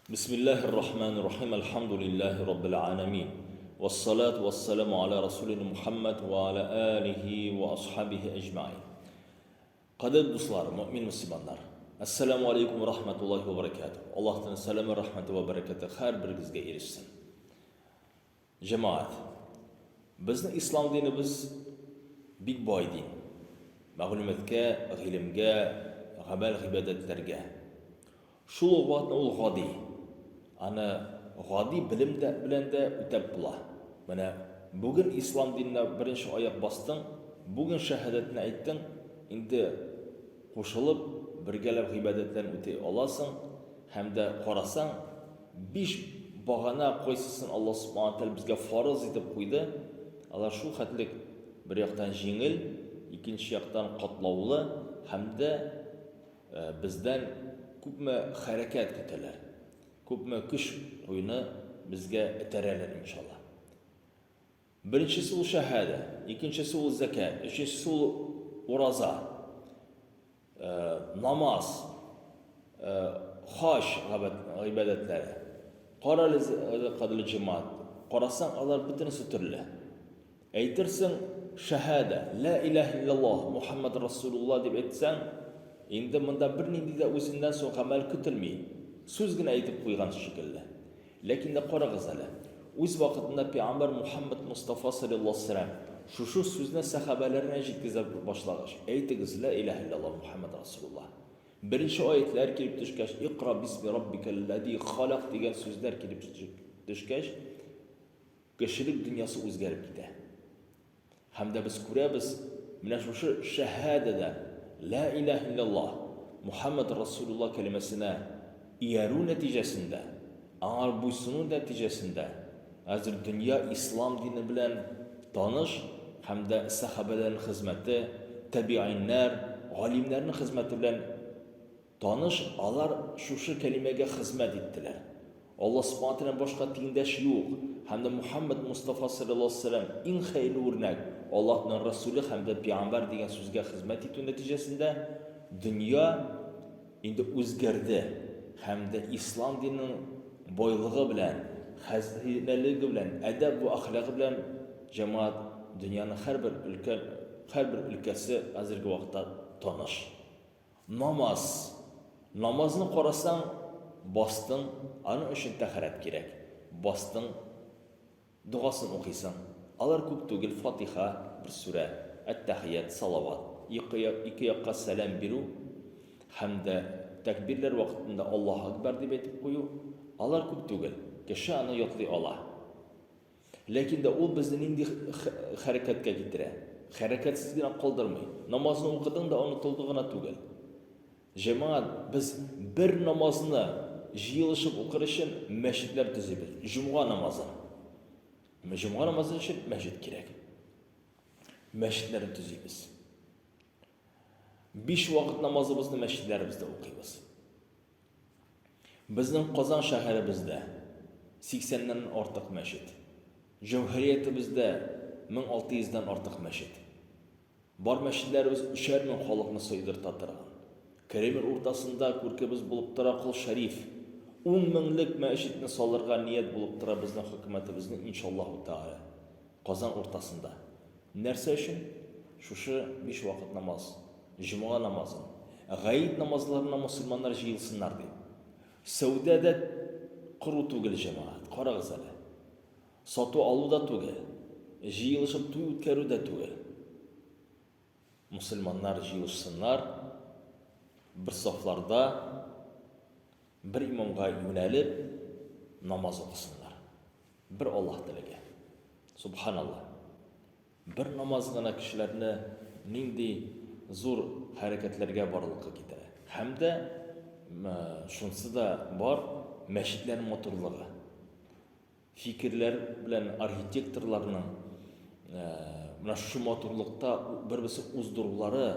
Бисмиллаһир рахманир рахим. Әлхәмдүлиллаһи раббил аламин. Вассалату вассаламу аля расулина Мухаммад ва аля алихи ва асхабихи әҗмәин. Кадерле дуслар, мөэмин мөселманнар. Ассаламу алейкум ва рахматуллахи ва баракатух. Аллаһтан сәламе, рәхмәте ва бәрәкәте һәрберегезгә ирешсен. Җәмәгать, безнең ислам динебез бик бай дин. Мәгълүматка, гыйлемгә, гамәл-гыйбадәтләргә. Шул ук вакытта ул гади. Аны гади белем дә белән дә үтәп була. Менә бүген ислам диненә беренче аяк бастың, бүген шәһадәтне әйттең, инде кушылып, бергәләп гыйбадәтләрне үти аласың һәм дә карасаң, Биш багана кайсысын Аллаһ Субхана Тәгалә безгә фарыз итеп куйды, алар шул хәтлек бер яктан җиңел, икенче яктан катлаулы һәм дә бездән күпме хәрәкәт көтәләр, күпме көч куюны безгә этәрәләр, иншалла. Беренчесе ул шәһадә, икенчесе ул зәкят, өченчесе ул ураза, намаз, хаҗ гыйбадәтләре. Кара әле, кадерле җәмәгать, карасаң, алар бөтенесе төрле. Әйтерсең, шәһадә, лә иләһ илляллаһ, Мухаммад Расулулла дип әйтсәң, инде монда бернинди дә үзеннән соң гамәл көтелми. Сүз генә әйтеп куйган шикелле. Ләкин дә карагыз әле, үз вакытында пәйгамбәр Мухәммәд Мостафа салләллаһу галәйһи ва сәлләм шушы сүзне сәхабәләренә җиткезә башлагач, Әйтегез, Лә иләһә илляллаһ, Мухәммәд Расулуллаһ. Беренче аятьләр килеп төшкәч, Икра бисми раббикәлләзи халак дигән сүзләр килеп төшкәч, кешелек дөньясы үзгәреп китә. Һәм дә без күрәбез, менә шушы шәһадәдә Лә иләһ илляллаһ, Мухәммәд Расулуллаһ кәлимәсенә иярү нәтиҗәсендә, аңар буйсыну нәтиҗәсендә, хәзер дөнья ислам дине белән таныш һәм дә сәхабәләрнең хезмәте, тәбигыйннәр, галимнәрнең хезмәте белән Таныш, алар шушы кәлимәгә хезмәт иттеләр. Аллаһ Субхана Тәгаләдән башка тиңдәш юк, һәм дә Мухәммәд Мостафа салләллаһу галәйһи ва сәлләм иң хәерле үрнәк, Аллаһның Расүле һәм дә пәйгамбәр дигән сүзгә хезмәт итү нәтиҗәсендә дөнья инде үзгәрде һәм дә ислам диненең байлыгы белән, хәзинәлеге белән, әдәп вә әхлагы белән җәмәгать дөньяның һәрбер өлкә һәрбер өлкәсе хәзерге вакытта таныш. Намаз. Намазны карасаң, бастың, аның өчен тәһарәт кирәк. Бастың, догасын укыйсың. Алар күп түгел, Фатиха, бер сүрә, Әттәхият, салават, ике, ике якка сәлам бирү һәм дә тәкбирләр вакытында Аллаһу әкбәр дип әйтеп кую, алар күп түгел. Кеше аны ятлый ала. Ләкин дә ул безне нинди хәрәкәткә китерә? Хәрәкәтсез генә калдырмый. Намазны укыдың да онытылды гына түгел. Җәмәгать, без бер намазны җыелышып укыр өчен мәчетләр төзибез. Җомга намазын. Җомга намазы өчен мәчет кирәк. Мәчетләрне төзибез. Биш вакыт намазыбызны мәчетләребездә укыйбыз. Безнең Казан шәһәребездә сиксәннән артык мәчет. Җөмһүриятебездә 1600 дән артык мәчет. Бар мәчетләребез 3000 халыкны сыйдырта торган. Кремль уртасында күркебез булып тора Кол Шәриф. Ун меңлек мәчетне салырга ният булып тора безнең хөкүмәтебезнең, иншаллаһу тәгалә. Казан уртасында. Нәрсә өчен? Шушы биш вакыт намаз, җомга намазын, гаид намазларына мосылманнар җыелсыннар дип. Сәүдә дә кору түгел, җәмәгать, карагыз әле. Сату-алу да түгел, җыелышып туй үткәрү дә түгел. Мосылманнар җыелышсыннар, бер сафларда, бер имамга юнәлеп, намаз укысыннар. Бер Аллаһ теләге. Субханалла. Бер намаз гына кешеләрне нинди зур хәрәкәтләргә барлыкка китерә. Һәм дә шунсы да бар, мәчетләрнең матурлыгы. Фикерләр белән архитекторларның менә шушы матурлыкта бер-берсе уздырулары,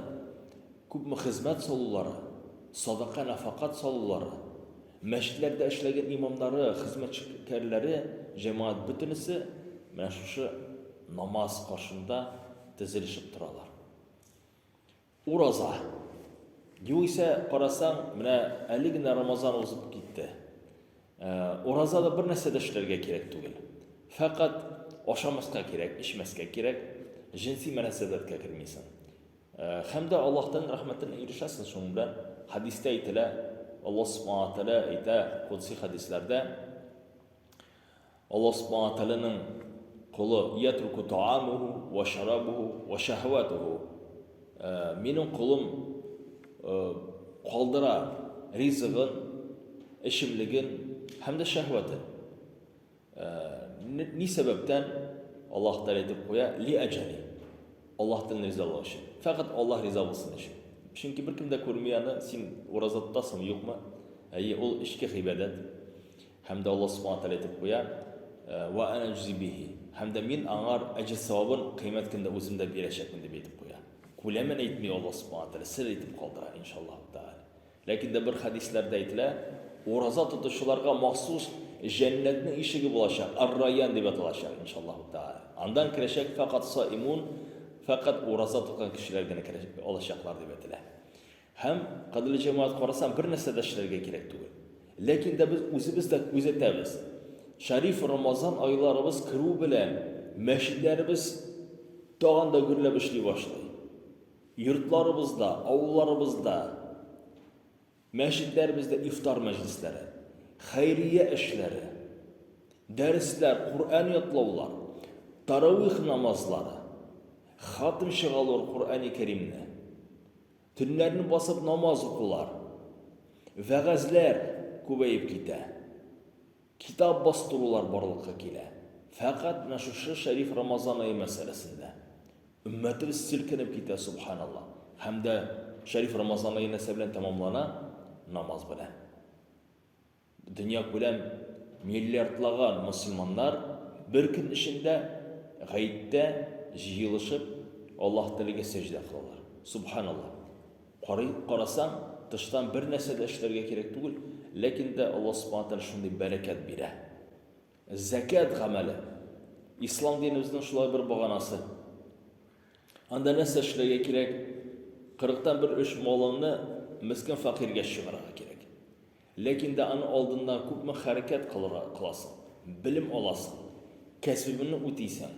күпме хезмәт салулары, садака, нәфакат салулары, Мәчетләрдә эшләгән имамнары, хезмәткәрләре, җәмәгать бөтенесе менә шушы намаз каршында тезелешеп торалар. Ураза. Югыйсә, карасаң, менә әле генә Рамазан узып китте. Уразада бер нәрсә дә эшләргә кирәк түгел. Фәкать ашамаска кирәк, эчмәскә кирәк, җенси мөнәсәбәткә кермисең. Һәм дә Аллаһтан рәхмәтенә ирешәсең шуның белән. Хәдистә әйтелә, Аллаһ Субхана Тәгалә әйтә, кудси хәдисләрдә, Аллаһ Субхана Тәгаләнең колы ятруку таамуху ва шарабуху ва шахватуху. Минем колым калдыра ризыгын, эчемлеген һәм дә шәһвәтен. Ни сәбәптән Аллаһ Тәгалә әйтеп куя, ли әҗәли. Аллаһ Тәгаләнең ризалыгы өчен. Фәкать Аллаһ риза булсын өчен. Чөнки беркем дә күрми аны, син ураза тотасыңмы, юкмы? Әйе, ул эчке гыйбадәт. Һәм дә Аллаһ Субхана Тәгалә әйтеп куя, Ва ана әҗзи бихи. Һәм дә мин аңар әҗер-савабын кыямәт көндә үзем дә бирәчәкмен дип әйтеп куя. Күләмен әйтми Аллаһ Субхана Тәгалә, сер итеп калдыра, иншаллаһу тәгалә. Ләкин дә бер хәдисләрдә әйтелә, ураза тотучыларга махсус җәннәтнең ишеге булачак, Ар-Райян дип аталачак, иншаллаһу тәгалә. Андан керәчәк фәкать саимун, фәкать ураза тоткан кешеләр генә керә алачаклар дип әйтелә. Һәм, кадерле җәмәгать, карасаң, бер нәрсә дә эшләргә кирәк түгел. Ләкин дә без үзебез дә күзәтәбез. Шәриф Рамазан айларыбыз керү белән мәчетләребез тагын да гөрләп эшли башлый. Йортларыбызда, авылларыбызда, мәчетләребездә ифтар мәҗлесләре, хәйрия эшләре, дәресләр, Коръән ятлаулар, таравих намазлары, хатм чыгалур Коръәни Кәримне, төннәрне басып намаз укулар, вәгазьләр күбәеп китә. Китап бастырулар барлыкка килә. Фәкать менә шушы шәриф Рамазан ае мәсьәләсендә. Өммәтебез селкенеп китә, субханалла. Һәм дә шәриф Рамазан ае нәрсә белән тәмамлана? Намаз белән. Дөнья күләм миллиардлаган мөселманнар бер көн эчендә гаеттә җыелышып Аллаһ Тәгаләгә сәҗдә кылалар. Субханалла. Карый карасаң, тыштан бер нәрсә дә эшләргә кирәк түгел, ләкин дә Аллаһ Субхана Тәгалә шундый бәрәкәт бирә. Зәкят гамәле. Ислам динебезнең шулай бер баганасы. Анда нәрсә эшләргә кирәк? Кырыктан бер өлеш малыңны мескен фәкыйрьгә чыгарырга кирәк. Ләкин дә аны алдыннан күпме хәрәкәт кылырга кыласың, белем аласың, кәсебеңне үтисең.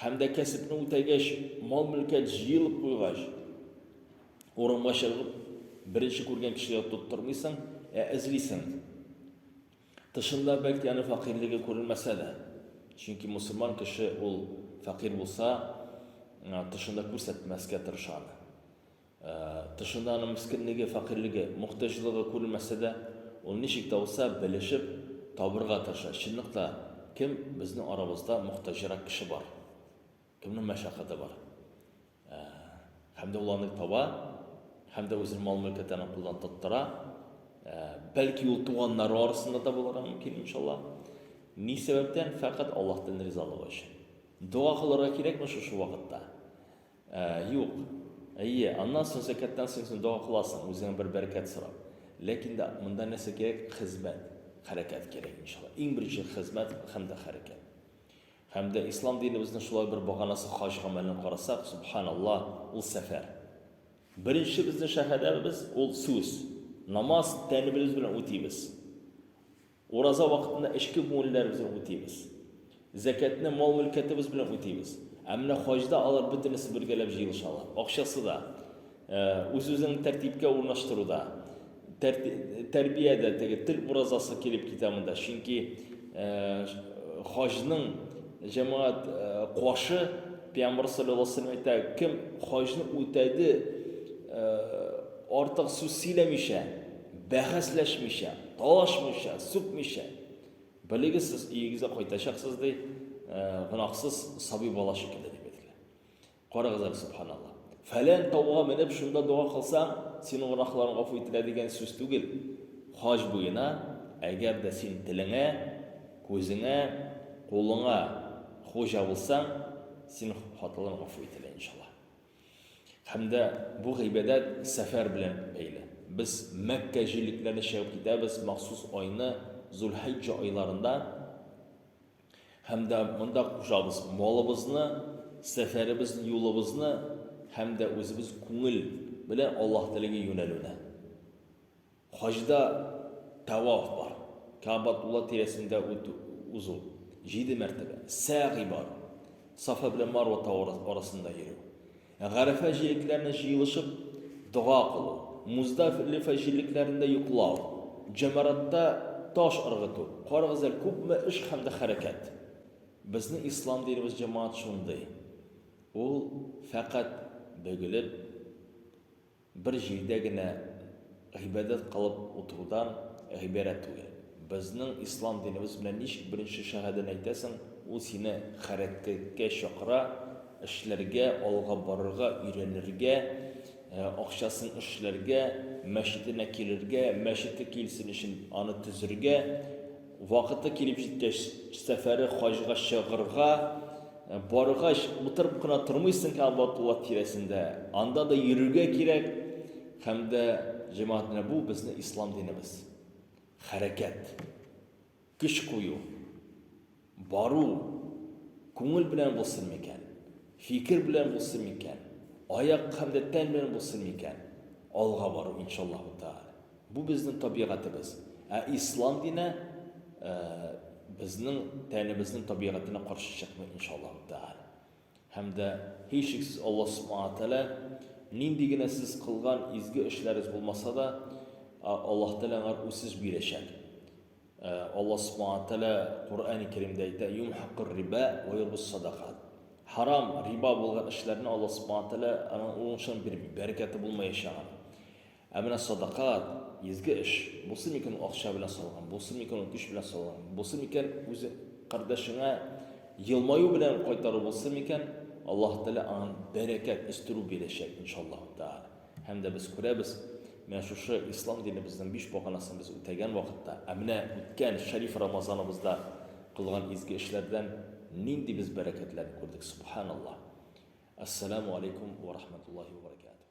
Һәм дә кәсепне үтәгәч, мал-мөлкәт җыелып куйгач, урамга чыгып, беренче күргән кешегә тоттырмыйсың, ә эзлисең. Тышында бәлки аның фәкыйрьлеге күренмәсә дә. Чөнки мусульман кеше ул фәкыйрь булса, тышында күрсәтмәскә тырыша аны. Тышында аның мескенлеге, фәкыйрьлеге, мохтаҗлыгы күренмәсә дә, ул ничек тә булса белешеп табырга тырыша. Чынлыкта, кем безнең арабызда мохтаҗрак кеше бар? Кемнең мәшәкате бар? Һәм дә ул аны таба, һәм дә үзенең мал-мөлкәтен аның кулдан тоттыра. Бәлки ул туганнары арасында да булырга мөмкин, иншалла. Ни сәбәптән? Фәкать Аллаһтан ризалыгы өчен. Дога кылырга кирәкме шушы вакытта? Ә, юк. Әйе, аннан соң зәкяттан соң син дога кыласың, үзеңә бер бәрәкәт сорап. Ләкин дә монда нәрсә кирәк? Хезмәт, хәрәкәт кирәк, иншалла. Иң беренче хезмәт һәм дә хәрәкәт. Һәм дә ислам динебезнең шулай бер баганасы хаҗ гамәлен карасак, субханалла, ул сәфәр. Беренче безнең шәһадәбез ул сүз. Намаз тәнебез белән үтибез. Ураза вакытында эчке күңелләребезне үтибез. Зәкятне мал-мөлкәтебез белән үтибез. Ә менә хаҗда алар бөтенесе бергәләп җыелышалар. Акчасы да, үз-үзеңне тәртипкә урнаштыру да, тәрбия дә, теге тел уразасы килеп китә монда. Чөнки хаҗның җәмәгать кашы, Пәйгамбәр саллаллаһу алейһи вәсәлләм әйтә, кем хаҗны үтәде, артык сүз сөйләмичә, бәхәсләшмичә, талашмыйча, сүкмичә, белегез, сез өегезгә кайтачаксыз, ди, гөнаһсыз сабый бала шикелле дип әйтелә. Карагыз әле, субханалла. Фәлән тауга менеп, шунда дога кылсаң, синең гөнаһларың гафу ителә дигән сүз түгел. Хаҗ буена, әгәр дә син телеңә, күзеңә, кулыңа хуҗа булсаң, синең хаталарың гафу ителә, иншалла. Һәм дә бу гыйбадәт сәфәр белән бәйле. Без Мәккә җирлекләренә чыгып китәбез махсус айны Зулхиҗҗа айларында. Һәм дә монда кушабыз малыбызны, сәфәребезне, юлыбызны һәм дә үзебез күңел белән Аллаһ теләге юнәлүне. Хаҗда тәваф бар. Кәгъбатулла тирәсендә үтү, узу, җиде мәртәбә. Сәгый бар, Сафа белән Марва тавы арасында йөрү. Гарәфә җирлекләренә җыелышып дога кылу, Муздалифа җирлекләрендә йоклау, Җәмәратта таш ыргыту. Карагыз әле, күпме эш һәм дә хәрәкәт. Безнең ислам динебез, җәмәгать, шундый. Ул фәкать бөгелеп, Бер җирдә генә гыйбадәт кылып утырудан гыйбарәт түгел. Безнең ислам динебез белән ничек беренче шәһадәне әйтәсең, ул сине хәрәкәткә чакыра, эшләргә, алга барырга, өйрәнергә, акчасын эшләргә, мәчетенә килергә, мәчете килсен өчен аны төзергә, вакыты килеп җиткәч, сәфәре хаҗга чыгырга, Баргач, утырып кына тормыйсың Кәгъбатулла тирәсендә, анда да йөрергә кирәк. Һәм дә, җәмәгать, менә бу безнең ислам динебез. Хәрәкәт, көч кую, бару, күңел белән булсын микән, фикер белән булсын микән, аяк һәм дә тән белән булсын микән, алга бару, иншаллаһу тәгалә. Бу безнең табигатебез. Ә ислам дине безнең тәнебезнең табигатенә каршы чыкмый, иншаллаһу тәгалә. Һәм дә һичшиксез Аллаһ субхана тәгалә нинди генә сез кылган изге эшләрегез булмаса да, Аллаһ Тәгалә аңар үсеш бирәчәк. Аллаһ субхана тәгалә Коръәни Кәримдә әйтә, юмхакур риба ва юрбус садакат. Харам, риба булган эшләрне Аллаһ субхана тәгалә аның уңышын бирми, бәрәкәте булмаячак аның. Ә менә садака, изге эш, булсын микән ул акча белән салган, булсын микән ул көч белән салган, булсын микән үзе кардәшеңә елмаю белән кайтару булсын микән, Аллаһ Тәгалә аңа бәрәкәт, өстерү бирәчәк, иншаллаһу тәгалә. Һәм дә без күрәбез, менә шушы ислам динебезнең биш баганасын без үтәгән вакытта, ә менә үткән шәриф Рамазаныбызда кылган изге эшләрдән нинди без бәрәкәтләрне күрдек, субханаллаһ. Әссәламү алейкум вә рахматуллаһи вә бәрәкәтүһ.